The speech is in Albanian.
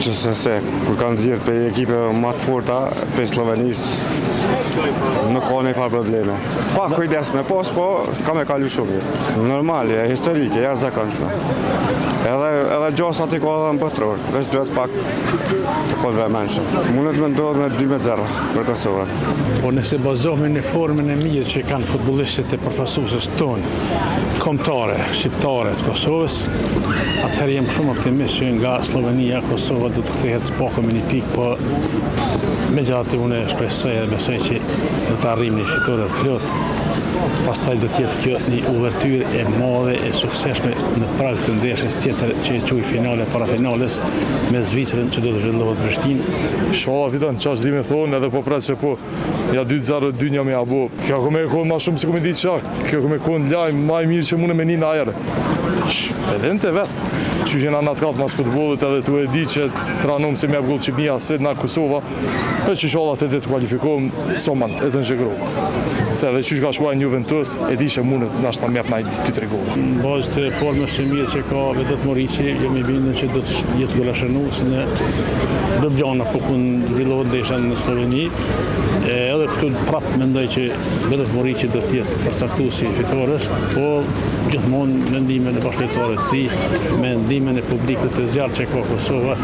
Gjithsesi, kur kanë nxjerrë prej ekipeve ma të forta, prej Sllovenisë, nuk ka ndonjë farë probleme. Pak kujdes me pas, po ka me kalu shumë mirë. Normal, e historike, jashtëzakonshme. Edhe, edhe gjasat i ka edhe në botëror, veç duhet pak të konë vëmendshëm. Mundet me ndodhë me 2-0 për Kosovën. Po nëse bazohemi në formën e mirë që kanë futbollistët e përfaqësueses tonë, kombëtare, shqiptare të Kosovës, atëherë jam shumë optimist që nga Sllovenia Kosova do të kthehet së paku me një pikë, po megjithatë unë shpresoj dhe besoj që do të arrijmë një fitore të plotë. Pastaj do të jetë kjo një uvertyrë e madhe e suksesshme në prag të ndeshjes tjetër që e quaj finale para finales me Zvicrën që do të zhvillohet në Prishtinë. Ishalla fiton, qaq di me thonë, edhe po pres që po ja 2-0, 2-1 me ja bo. Kjo ka me konë ma shumë se ku me di qa, kjo ka me konë lajm ma i mirë që mune me ni najherë. Tash, e din ti vetë, që jena në atë kallë mas futbollit edhe tu e di që të ranum se me jap gol Shqipnia, se na Kosova, e që ishalla të të kualifikohem, so man, e të në shekru. Se edhe qysh ka shkuar në Juventus, e di që mundet nashta me jap naj 2-3 gola. Në bazë të formës së mirë që ka Vedat Muriqi, jam i bindur që do të jetë golashënues në Ljubljana, po ku zhvillohet ndeshja në Slloveni. E, edhe këtu prap mendoj që Vedat Muriqi do të jetë përcaktuesi i fitores, po gjithmonë me ndihmën e bashkëlojtarëve të tij, me ndihmën e publikut të zjarrtë që ka Kosova.